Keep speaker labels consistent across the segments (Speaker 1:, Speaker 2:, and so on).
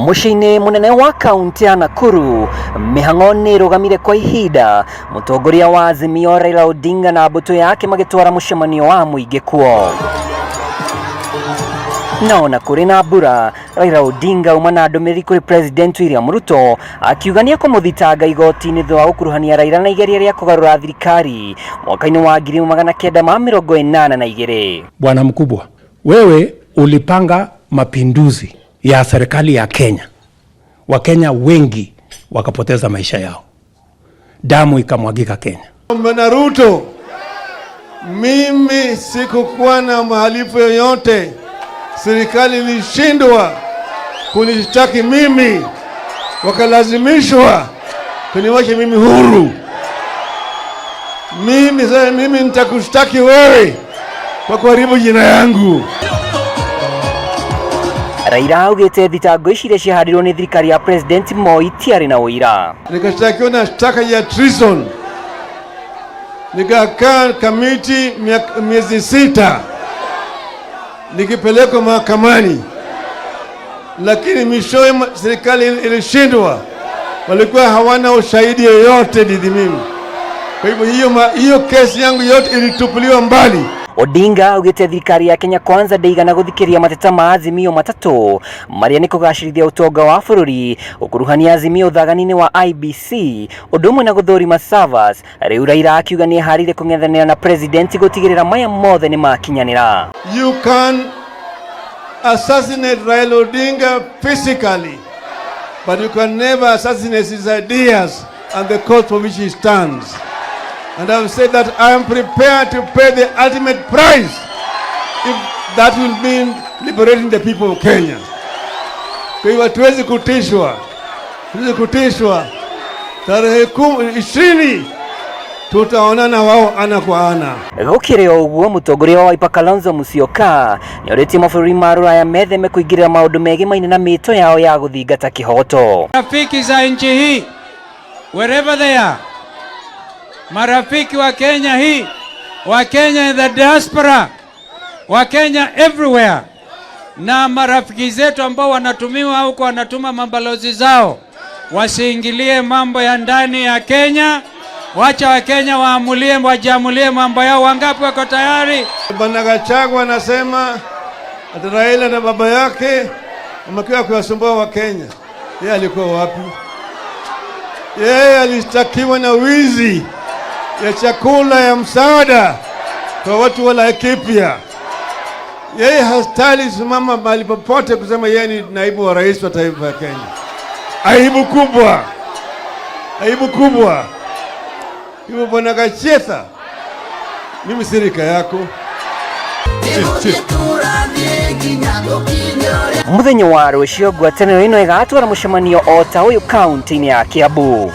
Speaker 1: Mũciĩ-inĩ mũnene wa kaunti ya Nakuru, mĩhang'o nĩ ĩrũgamire kwa ihinda, mũtongoria wa Azimio Raila Odinga na mbũtũ yake magĩtwara mũcemanio wa mũingĩ kuo. Na ona kũrĩ na mbura, Raila Odinga auma na ndũmĩrĩri kũrĩ President William Ruto akiuga nĩ ekũmũthitanga igoti-inĩ thutha wa gũkuruhania Raila na igeria rĩa kũgarũra thirikari mwaka-inĩ wa 1982.
Speaker 2: Bwana mkubwa, wewe ulipanga mapinduzi ya serikali ya Kenya, Wakenya wengi wakapoteza maisha yao, damu ikamwagika Kenya.
Speaker 3: Bwana Ruto, mimi sikukuwa na mhalifu yoyote. Serikali ilishindwa kunishtaki mimi, wakalazimishwa kuniwacha mimi huru. Mimi sasa, mimi nitakushtaki wewe kwa kuharibu jina yangu.
Speaker 1: Raila augĩte thitango ici iria ciahandirwo nĩ thirikari ya President Moi itiarĩ na ũira.
Speaker 3: Nikashtakiwa na shtaka ya treason, nikakaa Kamiti miezi 6 nikipelekwa mahakamani, lakini mwishowe serikali ilishindwa, walikuwa hawana ushahidi yoyote dhidi mimi. Kwa hivyo hiyo kesi yangu yote ilitupiliwa mbali.
Speaker 1: Odinga augĩte thirikari ya Kenya Kwanza ndĩigana gũthikĩrĩria mateta ma Azimio matatũ marĩa nĩ kũgacĩrithia ũtonga wa bũrũri, gũkuruhania Azimio ũthagani-inĩ wa IEBC, ũndũ ũmwe na gũthũrima servers. Rĩu Raila akiuga nĩ eharĩirie kũng'ethanĩra na president gũtigĩrĩra maya mothe nĩ makinyanĩra.
Speaker 3: You can assassinate Raila Odinga physically, but you can never assassinate his ideas and the cause for which he stands. And I've said that I am prepared to pay the ultimate price if that will mean liberating the people of Kenya. Kwa hivyo hatuwezi kutishwa, hatuwezi kutishwa. Tarehe 20 tutaonana wao ana kwa ana.
Speaker 1: Gũkĩrĩ o ũguo, mũtongoria wa Wiper Kalonzo Musyoka nĩorĩtie mabũrũri ma rũraya metheme kũingĩrĩra maũndũ megimaine na mĩto yao ya gũthingata kĩhoto.
Speaker 4: Rafiki za nchi hii wherever they are, marafiki wa Kenya hii, wa Kenya in the diaspora, wa Kenya everywhere, na marafiki zetu ambao wanatumiwa huko, wanatuma mabalozi zao, wasiingilie mambo ya ndani ya Kenya. Wacha Wakenya waamulie, wajiamulie mambo yao. Wangapi wako tayari?
Speaker 3: Bwana Gachagua anasema ati Raila na baba yake wamekuwa kuwasumbua Wakenya. Yeye alikuwa wapi? Yeye alishtakiwa na wizi ya chakula ya msaada kwa watu wa Laikipia. Yeye hastahili simama mahali popote kusema yeye ni naibu wa rais wa taifa ya Kenya. Aibu kubwa, aibu kubwa. Hivyo Bwana Gachagua, mimi si rika yako.
Speaker 1: Mũthenya wa rũciũ ngwatanĩro ĩno ĩgatwara mũcemanio o ta ũyũ kaunti-inĩ ya Kiambu.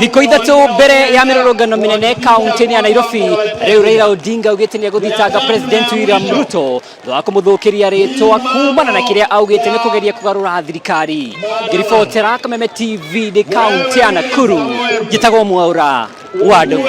Speaker 1: Thikũ 3 mbere ya mĩrũrũngano mĩnene kaunti-inĩ ya Nairobi, rĩu Raila Odinga augĩte nĩ egũthitanga President William Ruto thutha wa kũmũthũkĩria rĩtwa kumana na kĩrĩa augĩte nĩ kũgeria kũgarũra thirikari. Ngĩribotera Kameme TV ndĩ kaunti ya Nakuru, njĩtagwo Mwaura wa Ndung'u.